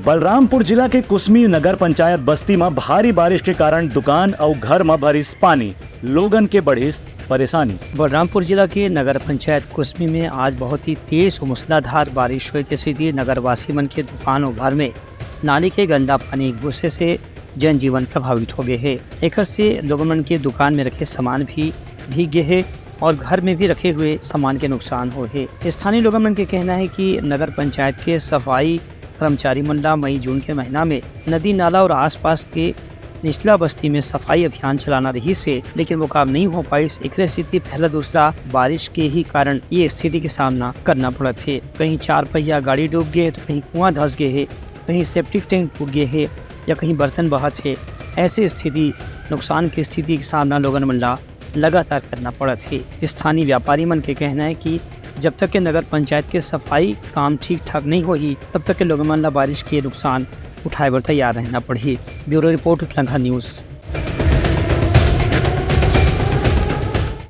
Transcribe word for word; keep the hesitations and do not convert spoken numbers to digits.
बलरामपुर जिला के कुसमी नगर पंचायत बस्ती म भारी बारिश के कारण दुकान अउ घर म भरिस पानी, लोगन के बढ़िस परेशानी। बलरामपुर जिला के नगर पंचायत कुसमी में आज बहुत ही तेज और मूसलाधार बारिश होए के सेती नगरवासी मन के दुकान और घर में नाली के गंदा पानी घुसे से जनजीवन प्रभावित हो गए हे। एकर से लोगन मन के दुकान में रखे सामान भी भीग गए हे और घर में भी रखे हुए सामान के नुकसान हो हे। स्थानीय लोगन मन के कहना है कि नगर पंचायत के सफाई कर्मचारी मन ला मई जून के महीना में नदी नाला और आसपास के निचला बस्ती में सफाई अभियान चलाना रहिस हे, लेकिन वो काम नहीं हो पाइस। एकरे सेती पहला दूसरा बारिश के ही कारण ये स्थिति के सामना करना पड़त हे। कहीं चार पहिया गाड़ी डूब गए, तो कहीं कुआं धंस गए हे, कहीं सेप्टिक टैंक टूट गए हे या कहीं बर्तन बहत हे। ऐसी स्थिति, नुकसान की स्थिति के सामना लोगन मन ला लगातार करना पड़त हे। स्थानीय व्यापारी मन के कहना है कि जब तक के नगर पंचायत के सफाई काम ठीक ठाक नहीं होही, तब तक के लोगन मन ला बारिश के नुकसान उठाए बर तैयार रहना पड़ही। Bureau report, Utlangha news.